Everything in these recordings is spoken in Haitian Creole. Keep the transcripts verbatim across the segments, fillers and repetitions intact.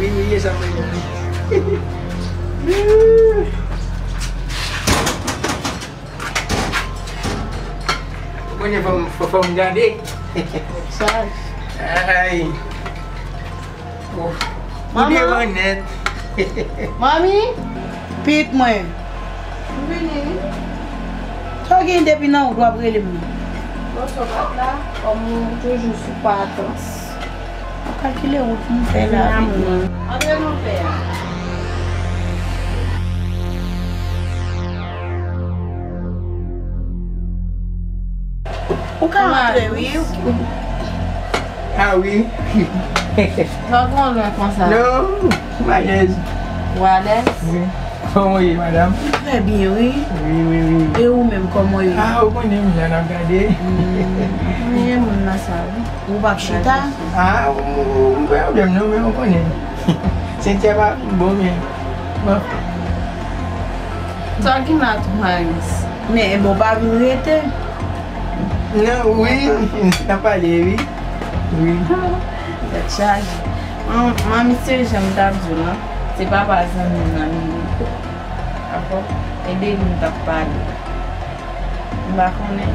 Wi, wi, e sa mwen menm. Ou konnen fò m, fò, fò m gade. Saj. Ay. Ou, ou Manman. Devan nèt. Manmi. Pit mwen. M vini wi. Sa w gen depi nan wout w ap rele m nan? Bon, sa w pa t la, kòm ou toujou sou patans. Ap kalkile wout pou m fè la. Antre nan fè a. Ou ka antre, wi. A wi. Sa w konn lwen konsa? Non, m alèz. Ou alèz? Wi. Kòman w ye, madanm? Trè byen, wi. Wi, wi, wi. E ou menm, kòman w ye? A, ou konnen m la, n ap gade. Hmm. Mwen ye moun nan sa, wi. Ou p ap chita? A, m, m, m pa gen pwoblèm non, men ou konnen. Senti a pa bon, men, bon. Talking out, Maris. Men, e bon, pa vin rete. Non, wi, n ap pale, wi. Wi. Tèt chaje. An, manmi, se jan m t ap di w lan, se papa zanmi m nan li ye. Dakò? E de li m t ap pale. M pa konnen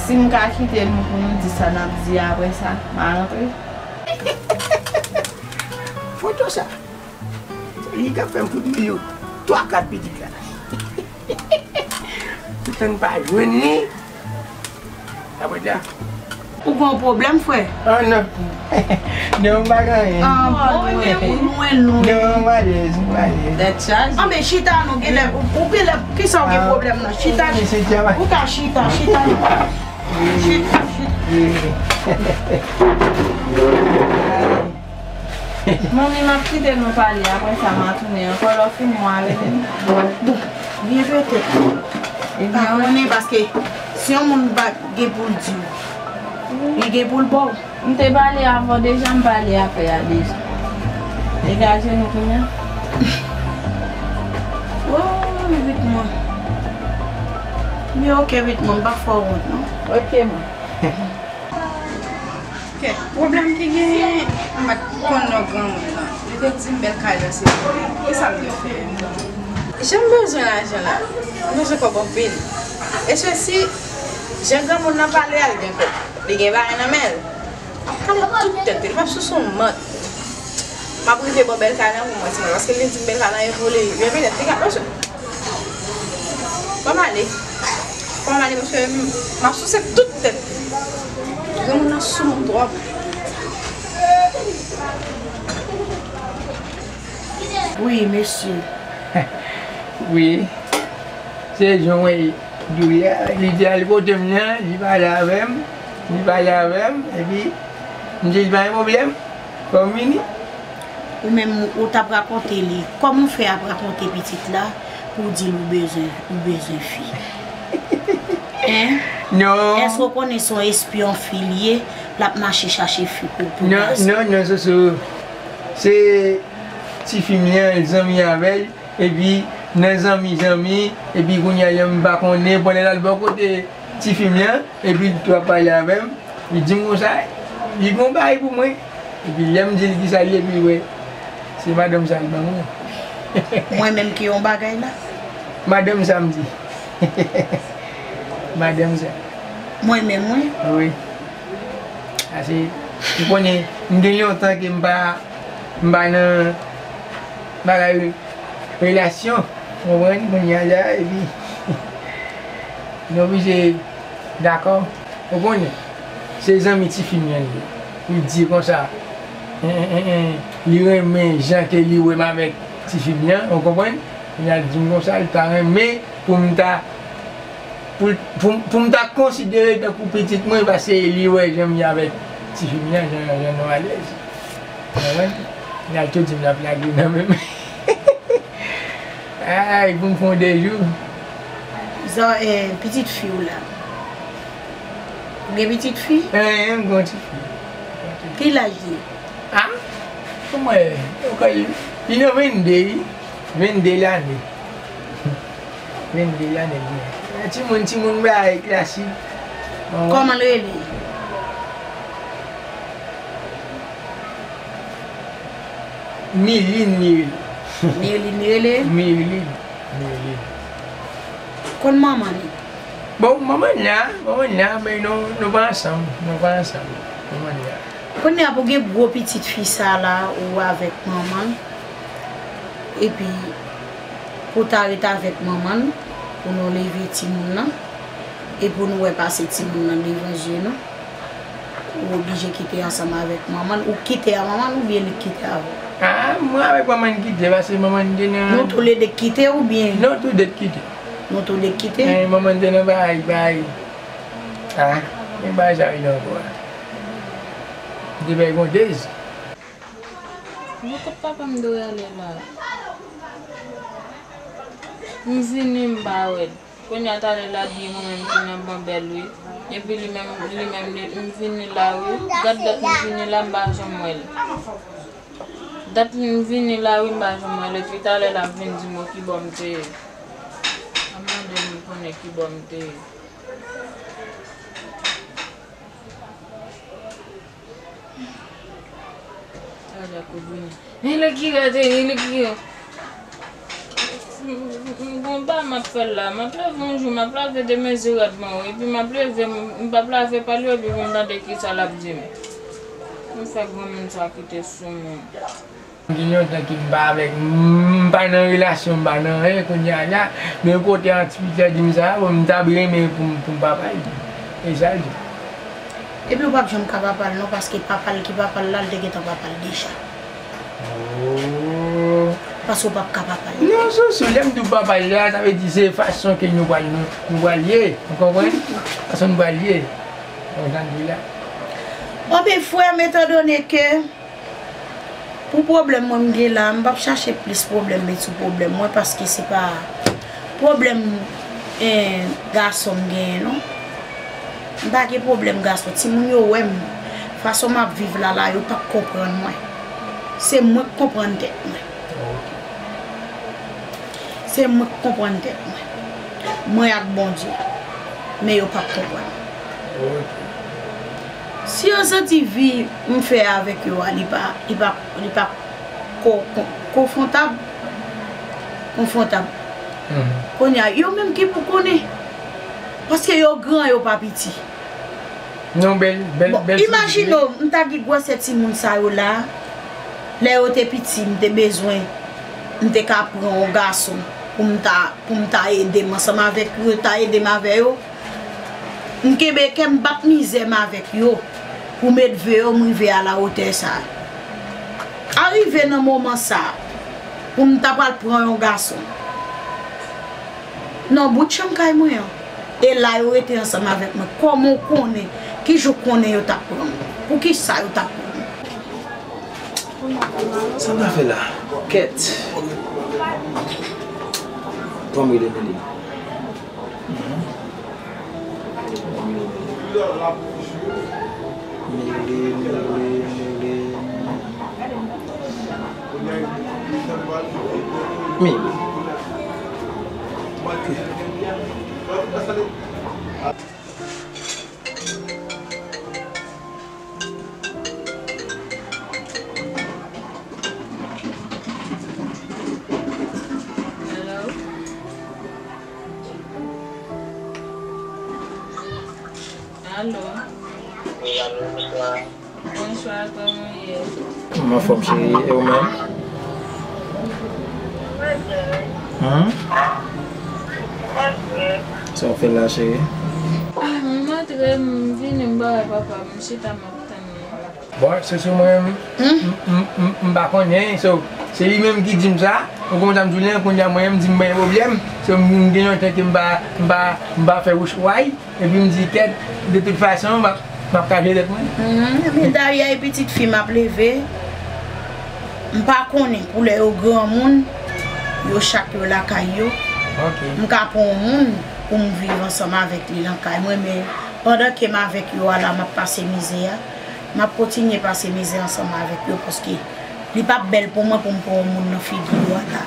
si m ka kite nou pou nou di sa n ap di apre sa, m a rantre. Foto sa. Li ka fè m fout milyon twa kat pitit la. Poutan n pa jwenn li. Apre sa. Ou gen yon pwoblèm, frè? Ah, non. Non, m pa gen anyen. Ah, bon, men ou lwen nou. Non, m alèz, m alèz. Tèt chaje. Ah, men chita non, genlè, ou genlè, kisa w gen pwoblèm nan? Chita. Ou ka chita, chita non. Chita, chita. Manmi, m ap kite nou pale, apre sa m a tounen ankò, lè w fini w a rele m. Bon, byen petèt. Pa konnen, paske si yon moun pa gen pou l di w, li gen pou l ba w. M te pale avè w deja, m pale a pè a deja. Degaje nou kounye a. Oh, Ritmo. Byen, oke, Ritmo, m p ap fè w wont non. Oke, man. Kèt, pwoblèm ki genyen, m pa t konn non granmoun nan. Li te di m bèl kay la se pou li. Kisa m dwe fè? Jan m bezwen lajan la, m bezwen kòb anpil. E sesi, jan granmoun nan pale a, l gen kòb. Li gen bagay nan men l. L ap kale tout tèt li, l ap souse yon mant. M ap rive bò bèl kay lan pou mwen, ti mwen, paske li di m bèl kay lan e pou li. Byen petèt, li ka, mesye. Ban m ale. Ban m ale, mesye, m ap souse tout tèt li. Granmoun nan sou moun twòp. Wi, mesye. Wi. Se jan w wè li di a, li di al kote m nan, li pale avè m, li pale avè m, epi m di l pa gen pwoblèm, fò m vini. Ou menm, ou t ap rakonte li. Kòman w fè ap rakonte pitit la pou w di l ou bezwen, ou bezwen fi? Hein? Non. Èske w konnen se yon espyon fi l ye? L ap mache chache fi pou, pou gason. Non, non, non, Soso. Se tifi m li an, l zanmi avè l. Epi, nan zanmi, zanmi, epi kounye a, m pa konnen, pandan l al bò kote tifi m nan, epi l t ap pale avè m, li di m konsa, li gen yon bagay pou mwen. Epi, lè m di l kisa l ye, epi, wè, se madanm sa l ban mwen. Mwen menm ki yon bagay la? Madanm sa m di. Madanm sa. Mwen menm, wi? Wi. Ase, ou konnen, m gen lontan ke m pa, m pa nan bagay relasyon, ou konprann, kounye a la, epi, nou oblije dakò, ou konnen, se zanmi tifi m nan li ye. Li di konsa, en, en, en, en, li renmen jan ke li wè m avèk tifi m nan, ou konprann? Kounye a l di m konsa, li ta renmen pou m ta Pou, pou, pou m ta konsidere tankou pitit mwen, paske li wè jan m ye avèk tifi m nan, jan, jan nou alèz. Ou konprann? Li al tou di m l ap lage nan men m. Ay, pou m fè yon de jou. Zò, eh, pitit fi w la. Ou gen pitit fi? Eh, m gen yon ti fi. Ki laj li? Ah? Pou mwen, li nan vennde, wi. Vennde lane. Vennde lane l gen. Timoun, timoun bagay klasik. Kòman l rele? Milin li rele. Milin li rele? Milin. Milin. Konn manman li? Bon, manman l la, manman l la, men nou, nou pa ansanm, nou pa ansanm. Manman l la. Kounye a pou gen gwo pitit fi sa la, ou avèk manman l, epi pou ta ret avèk manman l, pou nou leve timoun nan, e pou nou wè pase timoun nan devan je nou. Ou oblije kite ansanm avèk manman l. Ou kite a manman l oubyen li k kite avè w? Ah, mwen avèk manman n kite, paske manman n te nan... Nou toulede k kite oubyen? Non, toulede k kite. Nou toulede k kite? Eh, manman n te nan bagay, bagay. Ah, men bagay sa rele ankò a. M te bay yon dez. Bon, kot papa m dwe ale la? M vini, m pa wè l. Kounye a talè l ap di mwen menm ki nan banbèl wi. Epi li menm, li menm, li, m vini la wi. Gad dat m vini la, m pa janm wè l. Dat m vini la wi, m pa janm wè l. Epi talè l ap vin di m kibò m te ye. Ap mande m konnen kibò m te ye. Ala kout vini. Ni le kire, te ni le kire. Bon, pa m ap fè l la. M ap leve yon jou, m ap lave de mezi rad mwen, wi. Epi m ap leve, m, m p ap lave pa l yo, epi pou m tande kisa l ap di m. M fè granmoun sa kite sou mwen. Gen lontan ke m pa avèk, m pa nan relasyon, m pa nan anyen kounye a la. Men kote an ti pitit la di m sa, bon, m ta renmen pou m, pou m papa l. E sa l di. Epi w p ap janm ka papa l non, paske papa l ki papa l la, l te gentan papa l deja. Oh. Paske w p ap ka papa l. Non, Soso, lè m di w papa l la, sa vle di se fason ke nou pral, nou, nou pral ye. Ou konprann? Fason nou pral ye. Ou konprann sa m di w la? Bon, ben, frè m, etandone ke Pou pwoblèm mwen m gen la, m p ap chache plis pwoblèm met sou pwoblèm mwen, paske se pa pwoblèm, eh, gason m genyen non. M pa gen pwoblèm gason. Timoun yo wè m, fason m ap viv la la, yo p ap konprann mwen. Se mwen k konprann tèt mwen. Se mwen k konprann tèt mwen. Mwen ak Bondye. Men yo p ap konprann. Si yo santi vi m fè avèk yo a, li pa, li pa, li pa ko-, ko-, konfwontab, konfwontab. Kounye a, yo menm ki pou konnen. Paske yo gran, yo pa piti. Non, bèl, bèl, bon, bèl imajine w, m ta gen gwosè timoun sa yo la. Lè yo te piti, m te bezwen, m te ka pran yon gason pou m ta, pou m ta ede m ansanm avèk yo, ta ede m avè yo. M kenbe kè m, m p ap mizè m avèk yo pou m elve yo, m rive a la wotè sa. Arive nan moman sa, pou m ta pral pran yon gason. Nan bout chanm kay mwen an. E la yo rete ansanm avèk mwen. Kòman w konnen? Ki jou w konnen yo t ap pran m? Poukisa yo t ap pran m? Sa m ta fè la? Kèt. Ban m rele Mili. Mili, Mili, Mili. Mili. Hello? Alo? Wi, alo, bonswa. Bonswa, kòman w ye? M anfòm, cheri. E ou menm? Mwen byen. Hum? Mwen byen. Sa w fè la, cheri? Ah, m antre, m vini, m pa wè papa m, m chita, m ap tann li. Bon, se sou mwen, m, m, m, m, m pa konnen, so, se li menm ki di m sa, ou konprann sa m di w la, kounye a mwen, m di m pa gen pwoblèm, so, m gen lontan ke m pa, m pa, m pa fè wouch way, epi m di, kèt, de tout fason, m ap, m ap ka jere tèt mwen. Mhm. Men dayè, e pitit fi m ap leve, m pa konnen, pou lè yo granmoun, yo chak yo lakay yo, ok, m ka pran yon moun pou m viv ansanm avèk li nan kay mwen, men pandan ke m avèk yo a la, m ap pase mizè a. M ap kontinye pase mizè ansanm avèk yo, paske li p ap bèl pou mwen pou m pran yon moun nan figi yo a la.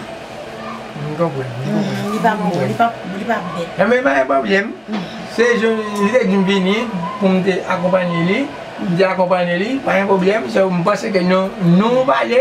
M konprann, m konprann. Mhm, li p ap bon, li p ap, li p ap bèl. Enben, pa gen pwoblèm. Mhm. Se jan li te di m vini pou m te akonpanye li, m te akonpanye li, pa gen pwoblèm. So, m panse ke nou, nou pale,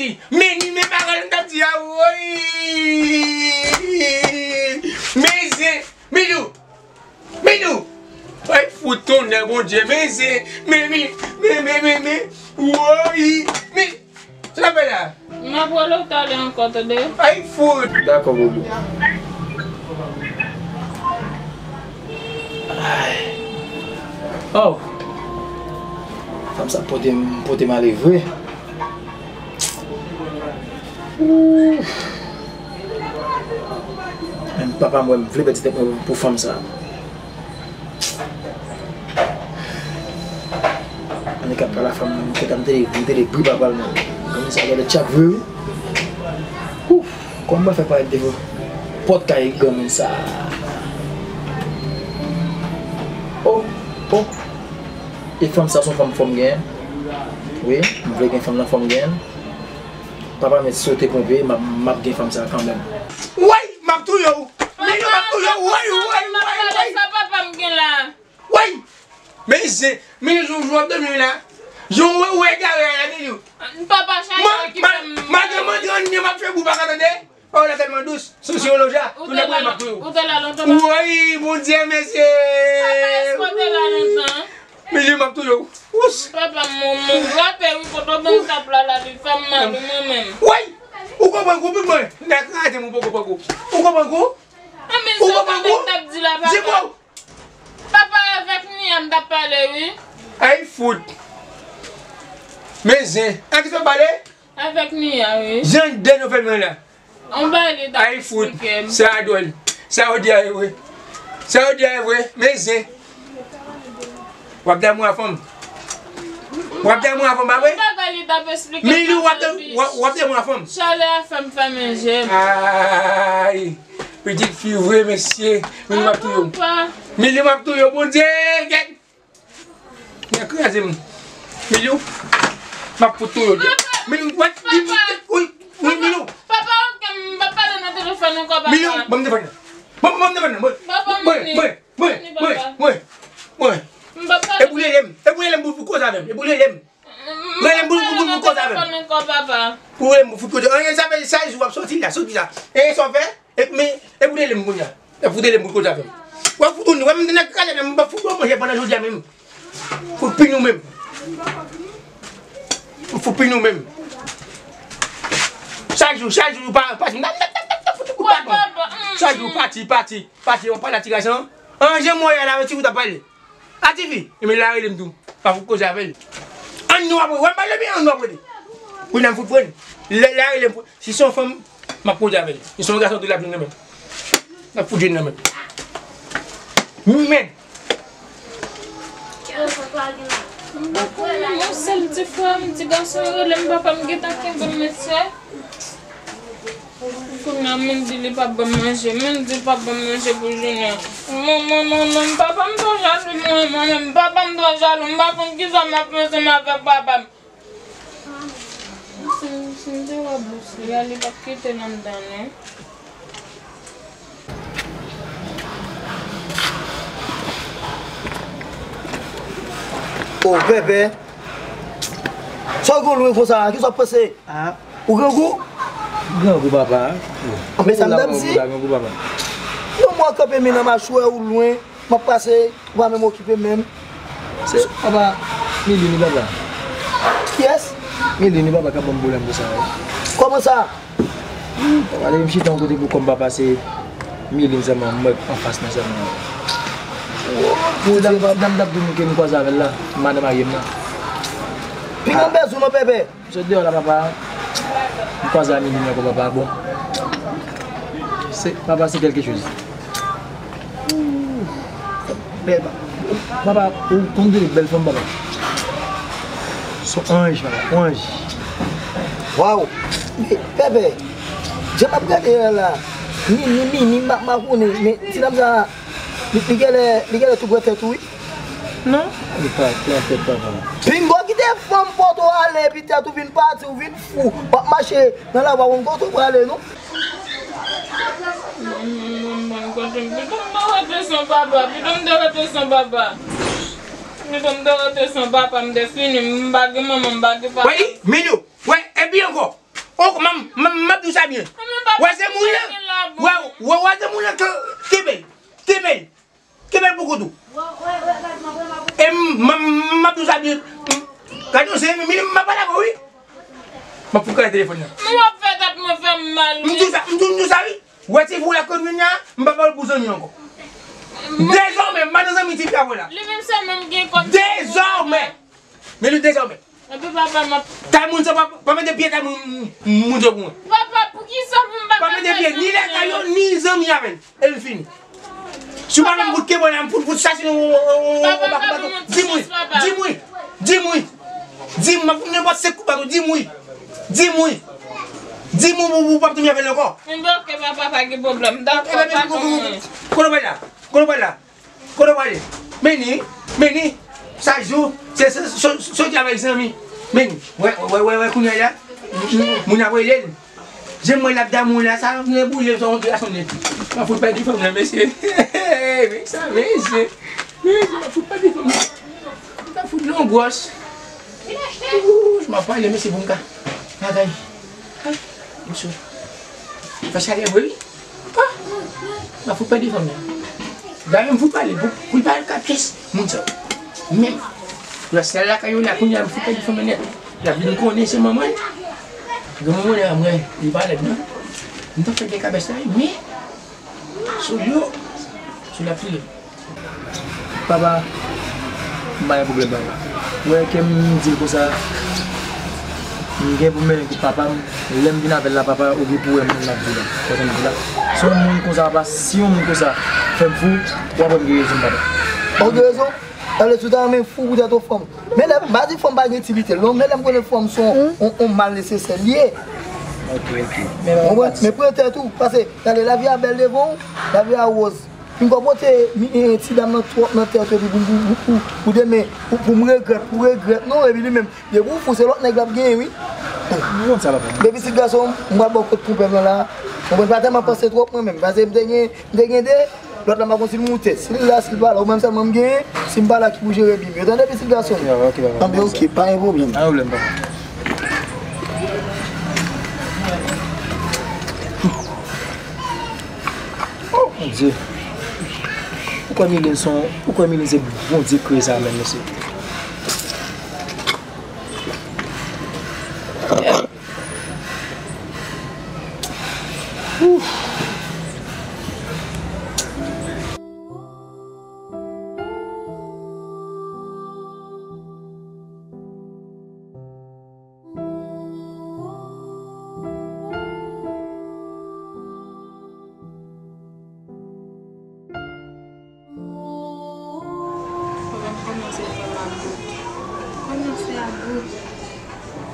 santi. Men ni men bagay m t ap di a, woy. Men zen, Milou. Milou. Ay, fout tonnè Bondye, men zen. Men, men, men, men, men, men. Woy. Men, sa n ap fè la? M ap rele w talè ankò, tande? Ay, fout. Dakò, Milou. Ay. Oh. Fanm sa pote m, pote m ale vre. Menm papa m wè m vle pèdi tèt mwen pou fanm sa. Annik ap pale a fanm nan, m te, m te, m te bri papa l menm. Granmoun sa genlè tchak vre wi. Ouf, kòman mwen fè parèt devan pòt kay granmoun sa? Oh, oh. E fanm sa se yon fanm fò m genyen. Wi, m vle gen fanm nan fò m genyen. Papa mèt sote ponpe, m ap, m ap gen fanm sa kanmenm. Woy, m ap touye w. Milou, m ap touye w. Woy, woy, woy, woy. Sa papa m gen la. Woy. Men zen, men zen, w ap dòmi la. Jan w wè, w egare a la, Milou. Papa, chay ki fè m. Madanm antre anndan, m ap fè bouba ka tande. Oh, la tèlman dous. Sou si yon loja. Ou te la, ou te la lontan la. Woy, Bondye, mesye. Papa, èske w te la lontan? Milou, m ap touye w. Wouch. Papa, m, m, m frape wi, kote w ban tap la, la, li fè m mal wi, mwen menm. Woy! Ou konprann kou, pitit mwen? Nèg kraze m, ou poko poko. Ou konprann kou? Ou konprann kou? Di kou! Papa, avèk Nia m t ap pale wi. Ay fout. Men zen. Ak ki sa w pale? Avèk Nia wi. Jan de nou fè mwen la. Anba li t ap eksplike m. Ay fout. Sa a dwòl. Sa yo di a e vre. Sa yo di a e vre. Men zen. W ap damou a fanm. W ap damou a fanm, pa vre? Yon bagay li t ap eksplike m. Milou, w ap dam-, w ap, w ap damou a fanm. Chalè a fè m fèmen je m. Ay. Pitit fi vre, mesye. Milou, m ap touye w. Milou, m ap touye w, Bondye, gèt. Nèg kraze m. Milou, m ap fout touye w. Milou, what? Wi, wi, Milou. Papa, ok, m pa pale nan telefòn ankò, papa. Milou, ban m telefòn nan. Ban m, ban m telefòn nan. Papa, m vini. Mwen, mwen, mwen, mwen, mwen. M pa pale. E pou rele m. E pou rele m pou, pou koze avè m. E pou rele m. Rele m pou, pou, pou, pou koze avè m. Telefòn ankò, papa. Pou rele m pou fout koze. Anyen sa fè sa jou w ap sòti la, sòti la. E sa w fè? E, men, e pou rele m kounye a. E pou rele m pou koze avè m. W ap fout ou, w ap mete nan kalè nan m, m p ap fout ou manje pandan jodi a menm. Fout pini w menm. Fout pini w menm. Chak jou, chak jou, pa, pa, n ap, n ap, n ap, n ap fout ou kout baton. Chak jou, pati, pati, pati, w ap pale a ti gason an. An, jan mwen la, ti ou t ap pale. A ti fi, e men la rele m tou. Pa fout koze avè l. An nou ap, wè m pale byen, an nou ap rele. Wi, nan m fout pran. Lè la rele m, si se yon fanm, m ap koze avè l. Si se yon gason tou, l ap jwenn nan men m. L ap fout jwenn nan men m. Men. Yon sèl ti frè m, ti gason rele m, papa m gentan kenbe m, mesye. Kounye a, Mendy di li p ap ban m manje. Mendy di l p ap ban m manje pou jounen an. Manman, manman, papa m twò jalou mwen, mwen menm. Papa m twò jalou. M pa konn kisa m ap fè ansanm avèk papa m. Si, si m te wè bous li a, li p ap kite m anndan, non. O, Pèpè. Sa w gen w lwen konsa? Kisa w ap panse? Ah. Ou grangou? Grangou, papa. Men sa m t ap di. Grangou, papa. Yon mwa kanpe men nan machwè ou lwen, m ap pase, ou pa menm okipe menm. Se papa Milin wi, papa. Kiyès? Milin wi, papa, k ap ban m pwoblèm konsa wi. Kòman sa? Papa, depi m chita yon kote pou kò m, papa, se Milin sèlman m wè anfas mwen sèlman. Ti dam, ti dam t ap di m ke m kwaze avè l la, madan marye m nan. Pinga m bezwen non, Pèpè. M sot deyò la, papa. M kwaze a Milin ankò, papa. Bon. Se, papa, se kèlke choz. Bèl, papa. Papa, ou konn de bèl fanm, papa. Se yon anj, papa. Yon anj. Waw. Men, Pèpè, jan m ap gade a la, Mimi, Mimi, m pa, m pa konnen, men ti dam sa, li, li genlè, li genlè tou pran tèt ou, wi. Non, li pa pran tèt, papa. Pinga w kite fanm pote w ale, epi tèt ou vin pati, ou vin fou. W ap mache nan lari, w pa konn kote w prale, non. Mwen, mwen, mwen, mwen, kote m, pito m te rete san papa, pito m te rete san papa. Pito m te rete san papa, m te fini, m pa gen manman, m pa gen papa. Wè, Milou, wè, epi ankò. Ankò, m, m, m ap di w sa byen. Wè, se moun nan, wè, wè, wè, se moun nan ke, kenbe l, kenbe l. Kenbe l pou kont ou. E m, m, m, m ap di w sa byen. M, gade yon seri Milin m ap pale avè w wi. M ap fout kale telefòn nan. Mwen w ap fè tèt mwen fè m mal wi. M di w sa, m di w, m di w sa wi. Wè ti fi w la k ap vin la, m pa ba w l pou zanmi ankò. Dezòmè, m pa nan zanmi ti fi a vre la. Li menm sèlman m gen kòm. Dezòmè. Men li dezòmè. Epi papa m ap. Kay moun sa pa, pa mete pye kay moun, moun sa pou mwen. Papa, Poukisa pou m pa ka fè zanmi avè l? Pa mete pye ni lakay yo, ni zanmi avè l. E l fini. Si w pa nan bout ke mwen la, m fout, fout chache yon, yon, yon, yon, yon bak baton. Di m wi. Di m wi. Di m wi. Di m, m ap fout nenpòt senk kout baton. Di m wi. Di m wi. Di m wi, ou, ou p ap tounen avè l ankò. Enben, oke, papa, pa gen pwoblèm. Dakò, pa tounen. Kote w pral la? Kote w pral la? Kote w prale? Meni, meni, chak jou, se, se, se, soti avèk zanmi. Meni, wè, wè, wè, wè, kounye a la, moun ap rele l. Jan m wè l ap damou la, sa vle boule, sa yon ti gason nèt. M ap fout pèdi fanm nan, mesye. Men sa, mesye. Mesye, m ap fout pèdi fanm nan. M ta fout l yon gwòs. Wouch, m ap pale, mesye, pou m ka bagay. Ay, m sou. Fè chalè vre, wi. Ah! M ap fout pèdi fanm nan. Dayè, m fout pale pou, pou l pa al ka pyès moun sa yo. Men, lè sèl lakay yo la, kounye a, m fout pèdi fanm nan nèt. L ap vin konnen se manman l. Gen manman l, mwen, li pa lèd, non. M t ap fè de kabès la, wi, men, sou yo, sou l ap file. Papa, m pa gen pwoblèm, papa. Ou wè ke m di l konsa, m gen pou m mennen kout papa m. Lè m vin avè l la, papa, ou gen pou wè moun m ap di w la. Ou konprann m di w la? Si yon moun konsa, papa, si yon moun konsa fè m fou, w ap wè m gen rezon m, papa. Ou gen rezon? Talè si w ta renmen fou poutèt yon fanm. Men lè m pa di fanm pa gen itilite l, non, men lè m konnen fanm se yon, yon, yon mal nesesè l ye. Ok, ok. Ou konprann? Men pran tèt ou, paske, gade, lavi a bèl devan w, lavi a wòz. M pa pote mi, eh, ti dam nan twòp nan tèt epi pou, pou, pou, pou, pou demen, pou, pou m regrèt, pou regrèt. Non, epi li menm, depi w fou, se lòt nèg l ap genyen, wi. Ou konn sa, papa. Depi pitit gason, m pral bò kot konpè m nan la. Mwen pa tèlman panse twòp, mwen menm. Paske m te gen, m te gen de, lòt la, m pa konn si l moute. Si l la, si l pa la, ou menm sèlman m genyen, si m pa la, ki pou jere bi m yo. Tande, pitit gason? Ok, papa, ok, papa. Anben, ok, pa gen pwoblèm. Pa gen pwoblèm, papa. Oh, Bondye. Ou kwè Miline se yon, ou kwè Miline se Bondye k kreye sa menm, mesye? Ouf. Papa m kòmanse fè m ak bout. Kòmanse ak bout.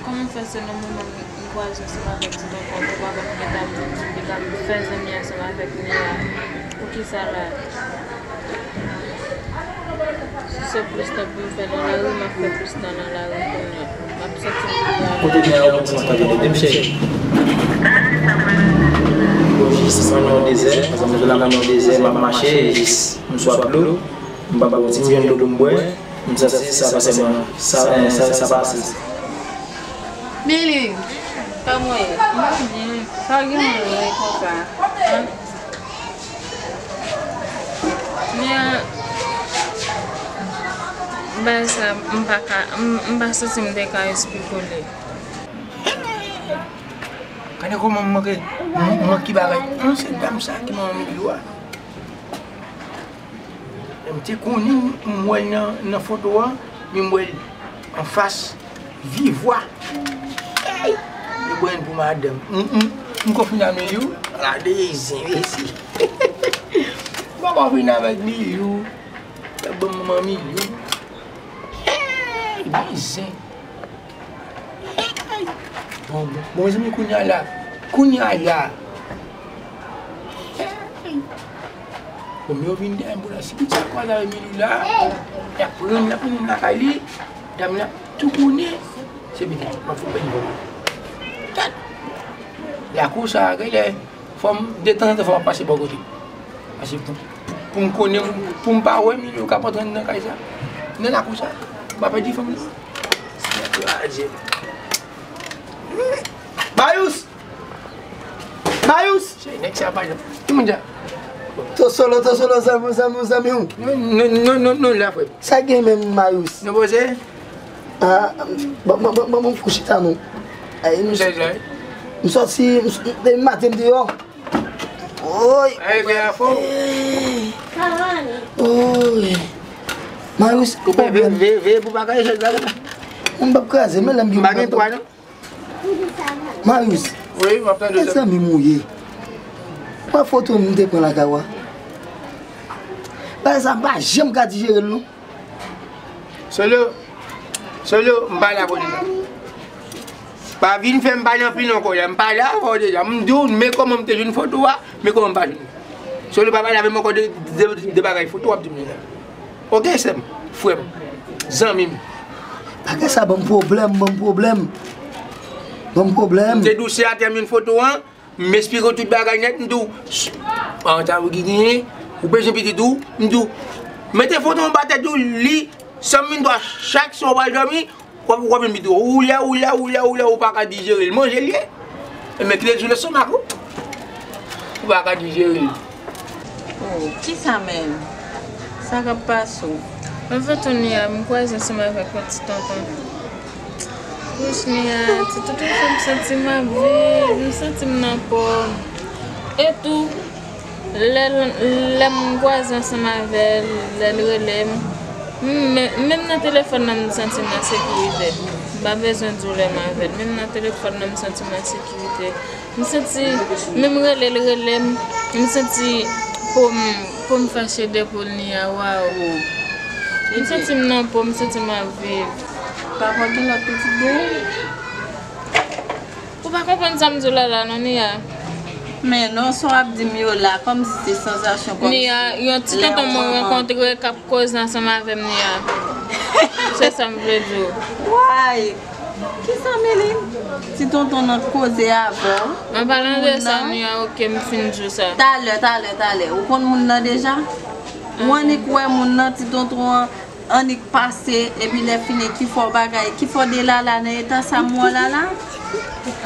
Kòman fè se nan moman m, m kwaze ansanm avèk ti gason, papa m gentan ap di m li t ap fè zanmi ansanm avèk Mira? Poukisa la? Si se plis tan pou m fè nan lari, m ap fè plis tan nan lari kounye a. M ap santi m pi alèz. Kote gen yon ti mwen tande de m cheri. Bon, jis mwen nan yon dezè, paske m toujou la mwen nan yon dezè, m ap mache, jis m swaf dlo, m pa bwè yon ti bouyon dlo pou m bwè, m santi sa pa sèlman, sa, sa, sa pa ase. Mili, kòman w ye? Mwen byen. Sa w gen mwen konsa? Men, bagay sa, m pa ka, m, m pa santi m te ka esplike w li. Gade kòman m manke, m, m manke bagay. An, se dam sa ki manman Mili a. M te konnen m, m wè l nan, nan foto a, men m wè l anfas. Vivwa. Ey! Li pran pou madanm. M, m, m konfine a Milou. Gade zen, mesye. M pa konfine avèk Milou. Sa ban m manman Milou. Ey! Li zen. Ey! Bon, bon, bon, mezanmi, kounye a la. Kounye a la. Ey! Bon, men yo vin dèyè m pou la. Si pitit sa kwaze avèk Milou la, y ap pran l, y ap mennen l lakay li. Dam nan tou konnen se pitit m ap fout pèdi pou mwen. Gad! Lakou sa, genlè, fò m, detanzantan, fò m ap pase bò kote. Pase pou, pou, pou m konnen, pou, pou m pa wè Milou k ap antre anndan kay sa. Nan lakou sa, m pa pèdi fanm nan. Seyè kraze m. Mayous! Mayous! Se nèg sa pa janm. Ki moun sa? Tosolo, Tosolo, zanmi, zanmi, zanmi w. Non, non, non, non, non, la, frè. Sa gen menm, Mayous? Nou poze? Ah, bon, bon, bon, bon, bon, pou chita, non. Ay, nou, m sòti, m, m, depi maten, m deyò. Oy. Ay, gen afon. Ey. Oy. Mayous, gen pwoblèm. Veye, veye, veye pou bagay, jèn bagay. M p ap kraze, men lè m gen pwoblèm. M pa gen pwa, non. Mayous, Wi, m ap tande. Mezanmi, m ou ye? Pran foto m te pran lakay ou a. Bagay sa, m pa janm ka dijere l non. Solo, Solo, m pale avè w deja. Pa vin fè m pale anpil ankò la. M pale avè w deja. M di w, men kòman m te jwenn foto a, men kòman m pa jwenn li. Solo, pa pale avè m ankò de, de, de bagay foto w ap di m deja. Oke, sè m, frè m, zanmi m. Bagay sa ban m pwoblèm, ban m pwoblèm. Ban m pwoblèm. M te di w se atè m jwenn foto an, m esplike w tout bagay nèt, m di w, an ta w ki genyen, ou bezwen pitit ou, m di w, mete foto anba tèt ou, li, sa m vin dwa chak swa w al dòmi, w ap, w ap vin pitit ou. Ou lè, ou lè, ou lè, ou lè, ou pa ka dijere l. Manje l ye. Men kite l sou lestomak ou. Ou pa ka dijere l. Oh, kisa menm? Sa k ap pase w? Anfèt, Nia, m kwaze ansanm avèk yon ti tonton. Wouch, Nia, ti tonton fè m santi m ap viv, m santi m nan pòm. E tou, lè l, lè m kwaze ansanm avè l, lè l rele m, m, menm nan telefòn nan, m santi m an sekirite. M pa bezwen di w lè m avè l. Menm nan telefòn nan, m santi m an sekirite. M santi, menm rele l rele m, m santi po m, po m fache de pou l, Nia, waw. M santi m nan po, m santi m ap viv. Papa gen lòt pitit dèyè? Ou pa konprann sa m di w la la non, Nia. Men non, sa w ap di m yo la, kòmsi se sansasyon, kòmsi Nia, yon ti tonton mwen rankontre k ap koze ansanm avè m, Nia. Se sa m vle di w. Way! Kisa, Meline? Ti tonton nan koze avè w. An palan de sa, Nia, oke, m fin di w sa. Talè, talè, talè. Ou konn moun nan deja? Ou annik wè moun nan, ti tonton an, annik pase, epi lè fini, ki fè w bagay, ki fè w delala nan eta sa m wè w la la?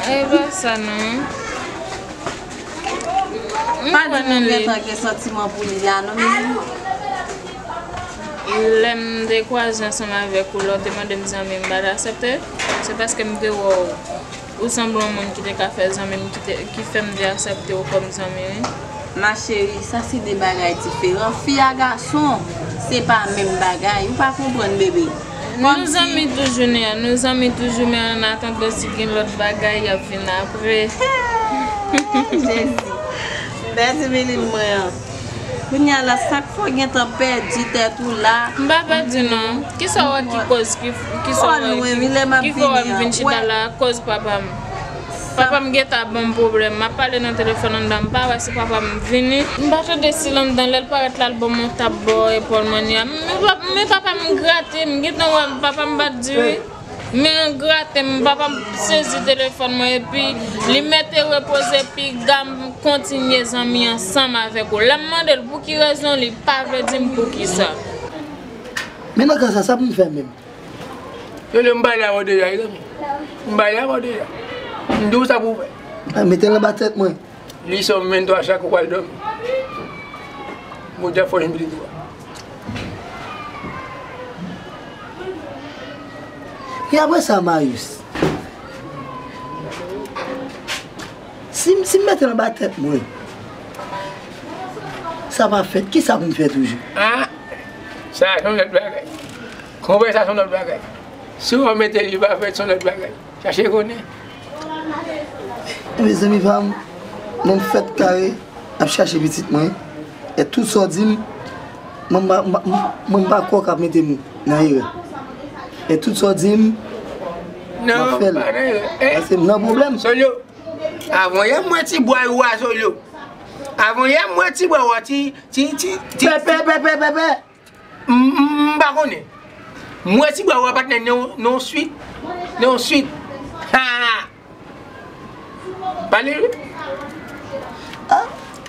E pa sa non. Pa di nou gentan gen santiman pou li la non, Meline. Lè m te kwaze ansanm avèk ou, lè w te mande m zanmi, m pa t aksepte, se paske m te wè w, ou sanble yon moun ki te ka fè zanmi m, ki te, ki fè m te aksepte w kòm zanmi, wi. Ma chérie, sa se de bagay diferan. Fi a gason, se pa menm bagay. Ou pa konprann, bebe. Nou zanmi toujou, Nia, nou zanmi toujou, men an atandan, si gen lòt bagay, y ap vin apre. Jezi. Bèl ti Meline mwen an. Kounye a la, sa k fè w gentan pèdi tèt ou la? M pa pèdi non. Kisa w wè ki koz, ki, kisa w wè ki, ki fè w wè m vin chita la? Koz papa m. Papa m gentan ban m pwoblèm. M ap pale nan telefòn anndan, m pa wè si papa m vini. M pa tande si l anndan, lè l parèt la, l ban m yon tap bò epòl mwen, Nia. Men pap-, men papa m grate, m gentan wè papa m pa t di wi. Men grate m, papa m sezi telefòn mwen epi li mete repoze piga m kontinye zanmi ansanm avèk ou. Lè m mande l pou ki rezon, li pa vle di m poukisa. Men nan ka sa, sa pou m fè menm? Yo, yo, m pale avè w deja, wi, zanmi. M pale avè w deja. M di w sa pou w fè. Mete l anba tèt mwen. Li sòm venntwa chak ou pral dòmi. Bondye ap fè w jwenn pitit ou a. E apre sa, Marius, si, si m mete l anba tèt mwen, sa pa fèt, kisa pou m fè toujou? Ah, sa se yon lòt bagay. Konpè sa se yon lòt bagay. Si w mete li pa fèt, se yon lòt bagay. Chache konnen. Mezanmi pa m, mwen m fèt kare ap chache pitit mwen. E tout sa w di m, mwen m pa, mwen m pa kwè w ka mete m nan erè. E tout sa w di m, m ap fè l. Paske m nan pwoblèm. Solyo, avan yè m wè ti bwa ou a, Solyo. Avan yè m wè ti bwa ou a, ti, ti, ti, ti. Pèpè, pèpè, pèpè. M, m, m pa konnen. M wè ti bwa ou a patnè nan yon, nan yon swit. Nan yon swit. Ha! Pale wi.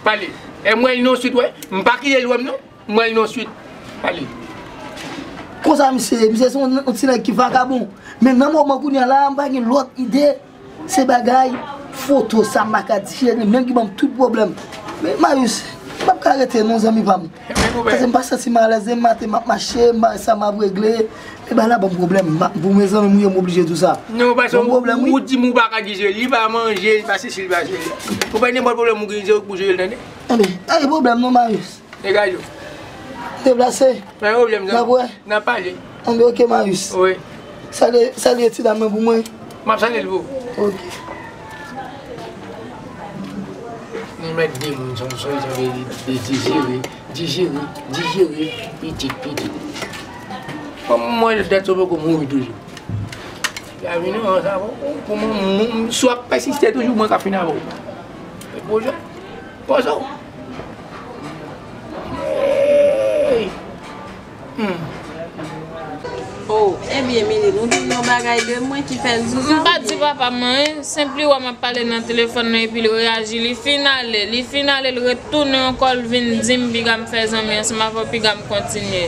Pale. E m wè l nan yon swit, wè. M pa kite l wè m non. M wè l nan yon swit. Pale. Konsa misye, misye se yon, yon ti nèg ki vakabon. Men nan moman kounye a la, m pa gen lòt ide. Se bagay foto sa m pa ka dijere, menm ki ban m tout pwoblèm. Men Marius, m p ap ka rete non, zanmi pa m. Paske m pa santi m alèz, demen maten m ap mache, m pa wè sa m ap regle. Men bagay la ban m pwoblèm. M pa, pou mezanmi m ye, m oblije di w sa. Non, paske ou di m ou pa ka dijere, li pa manje, li pa sesi, li pa sesi. Ou pa nenpòt pwoblèm ou gen, se ou k pou jere l, tande. Enben, pa gen pwoblèm non, Marius. Degaj ou. Deplase. Pa gen pwoblèm, zanmi. N ap wè. N ap pale. Anben, oke, Marius. Wi. Salye, salye ti dam nan pou mwen. M ap salye l pou ou. Oke. Mèt de moun, son, son, son, de, de dijere, dijere, dijere, pitit, pitit. Kòm mwen, tèt sou poko mouri toujou. Ya vini, non, sa, bon, pou mwen, mwen, si w ap pèsiste toujou, mwen ka fin avè w. E poze w. Poze w. Hey! Hmm. Oh, ebyen, Miline, ou di yon bagay de mwen ki fè l di sa? M pa di papa m anyen, senpli wè m ap pale nan telefòn nan epi l reyaji, li fin ale, li fin ale, l retounen ankò, l vin di m piga m fè zanmi ansanm avè w, piga m kontinye.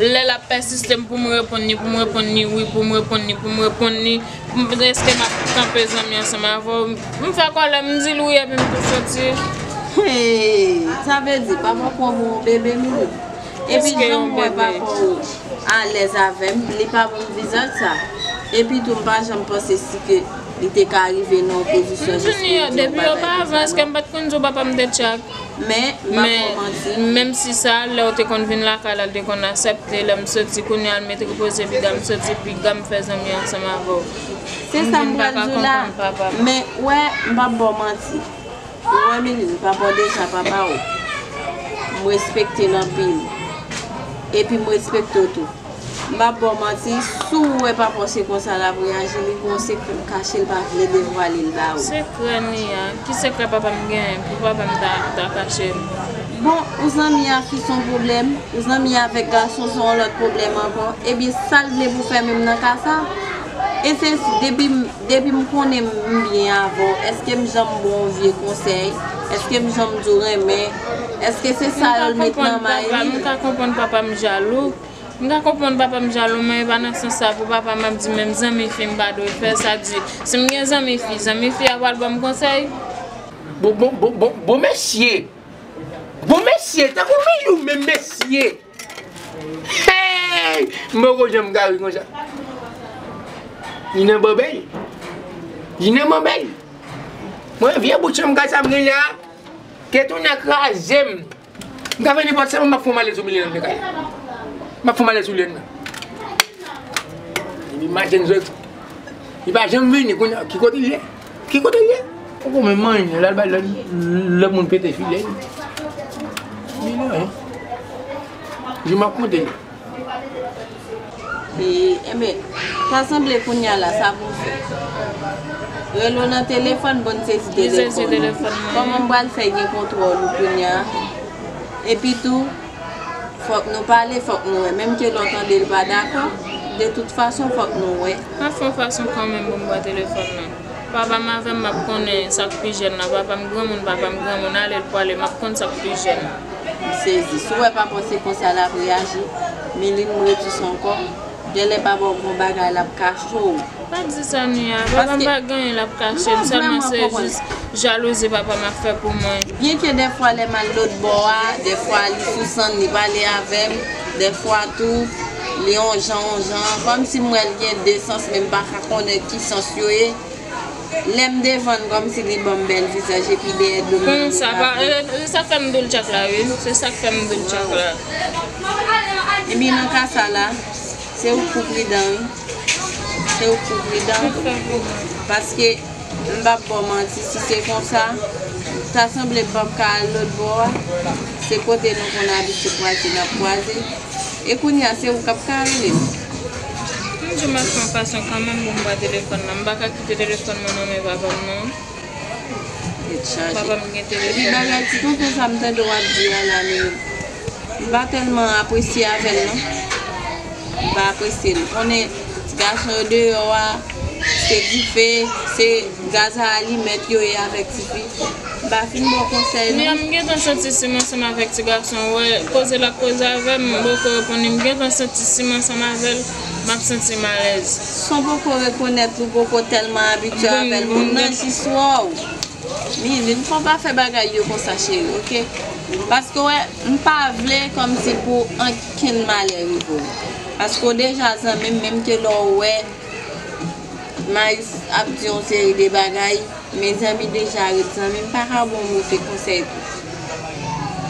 Lè l ap pèsiste m pou m reponn li, pou m reponn li wi, pou m reponn li, pou m reponn li, m, èske m ap kanpe zanmi ansanm avè w? M fè kòlè, m di l wi, epi m tou soti. Hey, sa vle di, papa pran pou yon bebe, Miline? Epi jan m wè papa w alèz avè m, li pa ban m vizaj sa. Epi tou, m pa janm panse si ke li te ka rive nan yon pozisyon jis pou l di yon bagay konsa, non. Depi yo pa avan, èske m pa t konn di w papa m te tchak? Men, m p ap ba w manti. Men, menm si sa, lè w te konn vin lakay la, l te konn aksepte, lè m soti, kounye a l mete repoze, piga m soti, piga m fè zanmi ansanm avè w. Se sa m pral di w la. Men, wè, m p ap ba w manti. Ou wè, Miline, papa w deja papa w. M respekte l anpil. Epi m respekte w tou. M p ap ba w manti, si w wè papa w se konsa l ap reyaji, li gen yon sekrè l kache, l pa vle devwale l ba ou. Sekrè m li a? Ki sekrè papa m genyen pou papa m ta, ta kache m? Bon, ou zanmi a fi se yon pwoblèm, ou zanmi avèk gason se yon lòt pwoblèm ankò. Ebyen, sa l vle pou fè menm nan ka sa? E se depi m Depi m konnen m byen avè w, èske m janm ba w vye konsèy? Èske m janm di w renmen? Èske se sa yo l met nan may li? M ka konprann papa m jalou. M ka konprann papa m jalou, men e pa nan sans sa pou papa m ap di menm zanmi fi m pa dwe fè sa. Di, si m gen zanmi fi, zanmi fi a pral ban m konsèy? Bon, bon, bon, bon, bon, mesye! Bon, mesye, tankou Milou menm, mesye! Hey! M poko janm ka ri konsa. Li nan manbèl. Li nan manbèl. Mwen, vye bout chanm kay sa m gen la. Ketounya kraze m. M ka fè nenpòt sa, m ap fè yon malèz sou Milou nan kay la. M ap fè yon malèz sou li nan. Epi maten m sot. Li pa janm vini, kounye a, ki kote l ye? Ki kote l ye? Poko menm manyen, l al bay lòt, lòt moun pete filè li. Li la, hein? Jou m ap konte. E, enben, ta sanble kounye a la, sa pou w fè. Rele w nan telefòn, bon, sezi telefòn. Kòman m pral fè gen kontwòl ou kounye a? Epi tou, fòk nou pale, fòk nou wè. Menm ke lè w tande l pa dakò, de tout fason, fòk nou wè. M ap fè yon fason kanmenm pou m pran telefòn nan. Papa m avè m, m ap konnen sa k pi jèn nan. Papa m granmoun, papa m granmoun, ale l pwale, m ap konn sa k pi jèn. M sezi. Si w wè papa w se konsa l ap reyaji, Milin, m redi sa ankò, genlè papa w gen yon bagay l ap kache w. Pa di sa, Nia. Papa m pa gen anyen l ap kache m, sèlman se jis jalouzi papa m ap fè pou mwen. Byenke dèfwa lè m al lòtbò a, dèfwa li sou sann, li pale avè m, dèfwa tou, li on jan, on jan, kòmsi m wè l gen de sans, men m pa ka konnen ki sans yo ye. Lè m devan l, kòmsi li ban m bèl vizaj, epi dèyè do m, li ap vin ap di. Se sa k fè m di w l tchak la, wi. Se sa k fè m di w l tchak la. Ebyen, nan ka sa la, se ou k pou pridan, wi. Se ou k pou pridan. Paske, m p ap ba w manti, si se konsa, ta sanble m p ap ka al lòtbò a. Se kote nou konn abitye kwaze, n ap kwaze. E kounye a, se ou k ap ka rele m. M di w m ap fè yon fason kanmenm pou m pran telefòn nan. M pa ka kite telefòn mwen nan men papa m, non. Tèt chaje. Papa m gen telefòn. Epi bagay ti tonton sa m tande w ap di a la, men m pa tèlman apresye avè l, non. M pa apresye l. Ou konnen, ti gason yo deyò a, se dife, se gaz a alimèt yo ye avèk tifi. M pa fin ba w konsèy, non. Nia, m gentan santi si m ansanm avèk ti gason, ou wè, koze l ap koze avè m, m poko reponn li, m gentan santi si m ansanm avè l, m ap santi m alèz. San w poko rekonèt li, ou poko tèlman abitye avè l, moun nan jis wè w. Milin, fò w pa fè bagay yo konsa, cheri, oke? Paske, w wè, m pa vle kòmsi pou ankenn malè rive w. Paske w deja zanmi m, menm ke lè w wè Mayis ap di yon seri de bagay, men zanmi deja ret zanmi, m pa ka ba w move konsèy tou.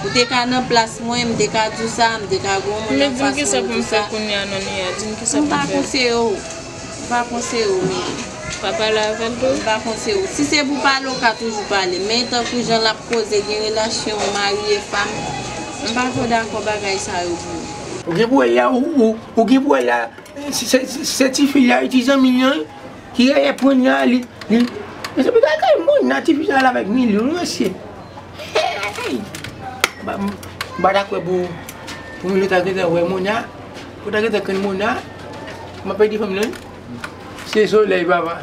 Ou te ka nan plas mwen, m te ka di w sa, m te ka gen yon moun anfas mwen, m di w sa. Men di m kisa pou m fè kounye a non, Nia, di m kisa pou m fè. M pa konseye w, m pa konseye w, men Pa pale avè l tou. M pa konn se ou. Si se pou pale, ou ka toujou pale. Men tankou jan l ap koze, gen relasyon mari e fanm, m pa twò dakò bagay sa yo pou ou. Ou gen pou wè la, ou, ou, ou gen pou wè la, se, se, se, se tifi la, ti zanmi l lan, ki reyè pran la, li, li. Men se pou ta kay moun nan, tifi sa la avèk Mili, wi, mesye. Hey! M pa, m pa ta kwè pou, pou Mili ta gentan wè Mona, pou ta gentan konn Mona, m ap pèdi fanm nan, wi. Se solèy, papa.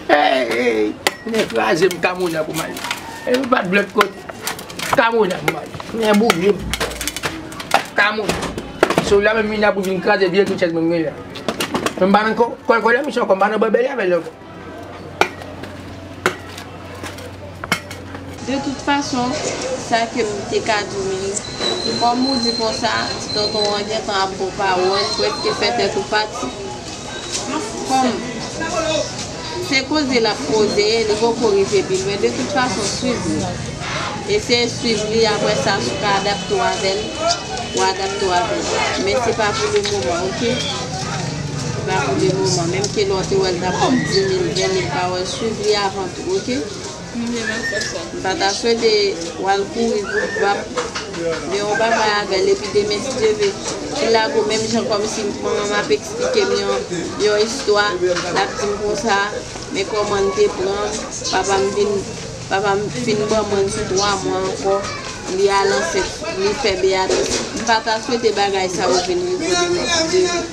Hey, hey, nèg kraze m Kamona pou m ale. E m pa t blòt kote. Kamona pou m ale. Nèg bouyi m. Kamona. Solèy la menm vin la pou vin kraze vye tout chèz mwen gen la. Men m pa nan kò, kò, kò la misyon ankò, m pa nan bò bèlè avè l ankò. De tout fason, sa ke m te ka di w, Mili, kòm ou di konsa, ti tonton an gentan ap ba w pawòl, prèske fè tèt ou pati. Kòm se koze l ap koze, li poko rive pi lwen. De tout fason, swiv li. Eseye swiv li, apre sa, si w ka adapte w avè l, w adapte w avè l. Men se pa pou le moman, oke? Se pa pou le moman. Menm ke lè w te wè l t ap ba w dis mil, ven mil pawòl, swiv li avan tou, oke? M pa ta swete w al kouri voup vap. Men yon bagay avè l, epi demen, si Dye vle, li lage w menm jan kòmsi manman m ap eksplike m yon, yon istwa, l ap di m konsa, men kòman l te pran m, papa m vin, papa m fin ban mwen l sou twa mwa ankò, li al ansent, li fè Beyatris. M pa ta swete bagay sa yo vin rive demen, si Dye vle.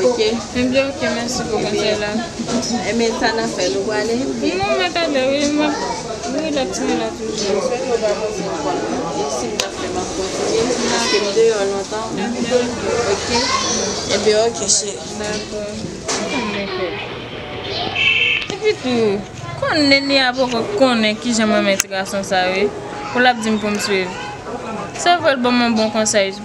Oke. Ebyen, oke, mèsi pou konsèy la. Ebyen, sa n ap fè, nou prale? Non, mwen talè, wi, mwen, wi, lòt ti mwen la toujou. Mwen swete w pa poze m kòl, non. E si m t ap fè, m ap kontinye, paske m deyò lontan. Oke. Ebyen, oke, cheri. Dakò. Sa m fè? Epi tou, konnen li a poko konnen kijan m renmen ti gason sa, wi. Pou l ap di m pou m swiv. Se vre, l ban m yon bon konsèy.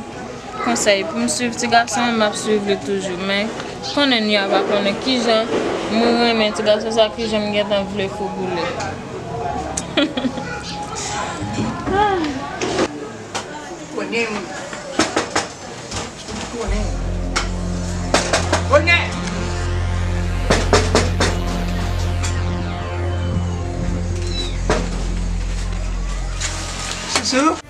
Konsèy pou m swiv ti gason an, m ap swiv li toujou. Men, konnen Nia pa konnen kijan mwen renmen ti gason sa, kijan m gentan vle fouboule. Konnen wi. Konnen. Konnen. Sousou.